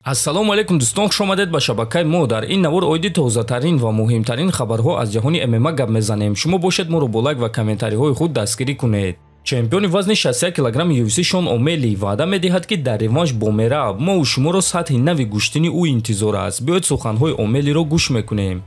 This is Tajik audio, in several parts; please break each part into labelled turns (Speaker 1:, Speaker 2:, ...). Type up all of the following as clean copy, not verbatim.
Speaker 1: Ассалому алайкум дӯстон, хуш омадед ба шабакаи мо. Дар ин навор оиди тозатарин ва муҳимтарин хабарҳо аз ҷаҳони ММА гап мезанем. Шумо бошед моро бо лайк ва комментариҳои худ дастгирӣ кунед. Чемпиони вазни 61 килограмм UFC Шон Омели ваъда медиҳад, ки дар реванш бо Мераб мову шуморо сатҳи нави гӯштини ӯ интизор аст. Биёед суханҳои Омелиро гӯш мекунем.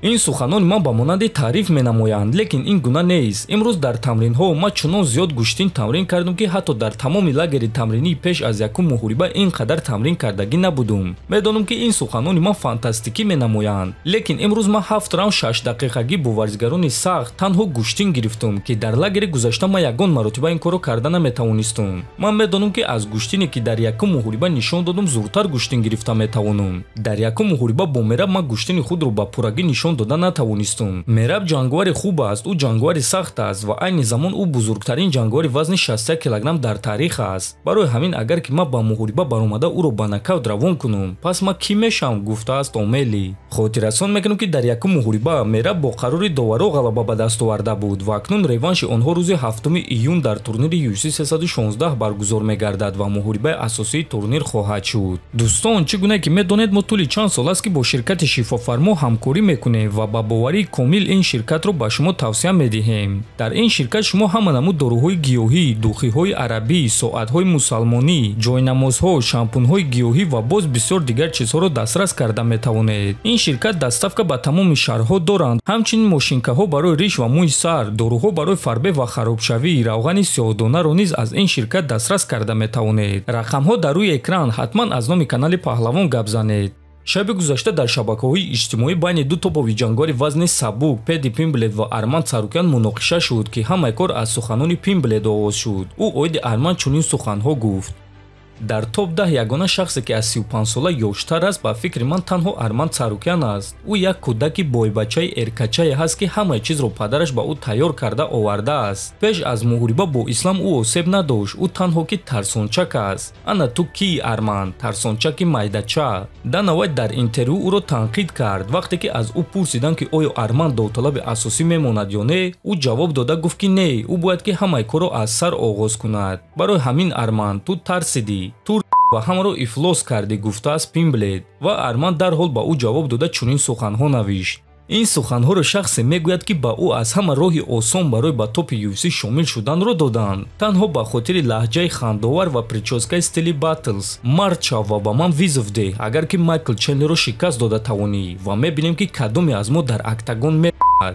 Speaker 1: Ин суханони ман ба монанди таъриф менамоянд, лекин ин гуна нест. Имрӯз дар тамринҳо ман чунон зиёд гӯштин тамрин кардам, ки ҳатто дар тамоми лагери тамринии пеш аз якум муҳориба ин қадар тамрин кардагӣ набудум. Медонам, ки ин суханони ман фантастикӣ менамоянд, лекин имрӯз ман 7 раунд 6 дақиқагӣ бо варзигарони сахт танҳо гӯштин гирифтум, ки дар лагери гузашта ман ягон маротиба ин корро карда наметавонистум. Ман медонам, ки аз гӯштине, ки дар якум муҳориба нишон додум, зудтар гӯштин гирифта метавонам. Дар якум муҳориба бо Мераб ман гӯштини худро ба пуррагӣ нишон дода натавонистум. Мераб ҷанговари хуб аст, ӯ ҷанговари сахт аст ва айни замон ӯ бузургтарин ҷанговари вазни 61 килограмм дар таърих аст. Барои ҳамин агар ки ман ба муҳориба баромада ӯро ба нокаут равон кунам, пас ман кӣ мешавам, гуфтааст Омели. Хотиррасон мекунам, ки дар якум муҳориба Мераб бо қарори доваро ғалаба ба даст оварда буд ва акнун реванши онҳо рӯзи 7 июн дар турнири UFC 316 баргузор мегардад ва муҳорибаи асосии турнир хоҳад шуд. Дӯстон, чӣ гуна ки медонед, мо тӯли чанд сол аст, ки бо ширкати Шифофармо ҳамкорӣ мекунем ва ба боварии комил ин ширкатро ба шумо тавсия медиҳем. Дар ин ширкат шумо ҳама намуд доруҳои гиёҳӣ, духиҳои арабӣ, соатҳои мусалмонӣ, ҷойнамозҳо, шампунҳои гиёҳӣ ва боз бисёр дигар чизҳоро дастрас карда метавонед. Ин ширкат доставка ба тамоми шаҳрҳо доранд, ҳамчунин мошинкаҳо барои риш ва мӯи сар, доруҳо барои фарбе ва харобшавӣ, равғани сиёҳдонаро низ аз ин ширкат дастрас карда метавонед. Рақамҳо дар рӯи экран, ҳатман аз номи канали Паҳлавон гап занед. Шаби гузашта дар шабакаҳои иҷтимоӣ байни ду топови ҷанговари вазни сабук Педи Пимблет ва Арман Царукян муноқиша шуд, ки ҳамаи кор аз суханони Пимблет оғоз шуд. Ӯ оиди Арман чунин суханҳо гуфт: дар топ 10 ягона шахсе, ки аз 35-сола ёштар аст, ба фикри ман танҳо Арман Царукян аст. Ӯ як кӯдаки бойбачаи эркачае ҳаст, ки ҳамаи чизро падараш ба ӯ тайёр карда овардааст. Пеш аз муҳориба бо Ислам ӯ осеб надошт, ӯ танҳо ки тарсончак аст. Ана ту кӣ, Арман, тарсончаки майдача. Дана Вайт дар интервю ӯро танқид кард. Вақте ки аз ӯ пурсиданд, ки оё Арман довталаби асосӣ мемонад ё не, ӯ ҷавоб дода гуфт, ки не, ӯ бояд ки ҳамаи корро аз сар оғоз кунад. Барои ҳамин, Арман, ту тарсидӣ, ту ва ҳамаро ифлос кардӣ, гуфтааст Пимблет. Ва Арман дарҳол ба ӯ ҷавоб дода чунин суханҳо навишт: ин суханҳоро шахсе мегӯяд, ки ба ӯ аз ҳама роҳи осон барои ба топи UFC шомил шуданро доданд, танҳо ба хотири лаҳҷаи хандовар ва прическаи стили Батлс. Мард шав ва ба ман вызов деҳ, агар ки Майкл Чендлерро шикаст дода тавонӣ, ва мебинем, ки кадоме аз мо дар октагон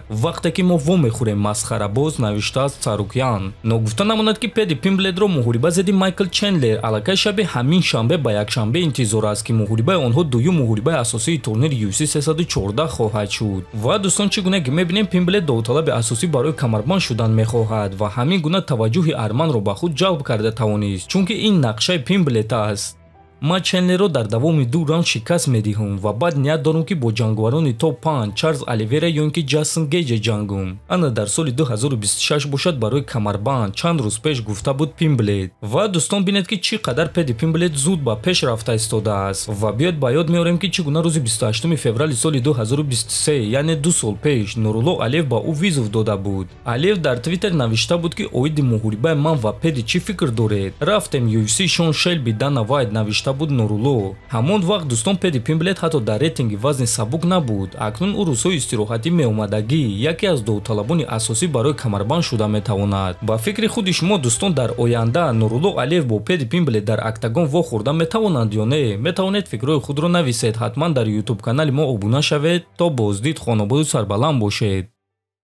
Speaker 1: вақте ки мо вомехӯрем, масхарабоз, навиштааст Царукян. Ногуфта намонад, ки Педи Пимблетро муҳориба зидди Майкл Чендлер аллакай шаби ҳамин шанбе ба якшанбе интизор аст, ки муҳорибаи онҳо дуюм муҳорибаи асосии турнири UFC 314 хоҳад шуд. Ва дӯстон, чӣ гуна ки мебинем, Пимблет довталаби асосӣ барои камарбанд шудан мехоҳад ва ҳамин гуна таваҷҷӯҳи Арманро ба худ ҷалб карда тавонист, чунки ин нақшаи Пимблет аст. Ман Чендлерро дар давоми 2 раунд шикаст медиҳам ва баъд ният дорам, ки бо ҷанговарони топ 5 Чарлз Оливера ё ин ки Ҷастин Гейҷе ҷангум. Ана дар соли 2026 бошад барои камарбанд, чанд рӯз пеш гуфта буд Пимблет. Ва дӯстон, бинед, ки чӣ қадар Педи Пимблет зуд ба пеш рафта истодааст. Ва биёед ба ёд меорем, ки чӣ гуна рӯзи 28 феврали соли 2023, яъне 2 сол пеш, Нурулло Алиев ба ӯ вызов дода буд. Алиев дар Твиттер навишта буд, ки оиди муҳорибаи ман ва Педи чӣ фикр доред? Рафтем UFC Шон Шелби Дана Вайт, навишта буд Нурулло. Ҳамон вақт, дӯстон, Педи Пимблет ҳатто дар рейтинги вазни сабук набуд. Акнун ӯ рӯзҳои истироҳатӣ меомадагӣ яке аз довталабони асосӣ барои камарбанд шуда метавонад. Ба фикри худи шумо, дӯстон, дар оянда Нурулло Алиев бо Педи Пимблет дар октагон вохӯрда метавонанд ё не? Метавонед фикрҳои худро нависед. Ҳатман дар ютуб канали мо обуна шавед. То боздид, хонободу сарбаланд бошед.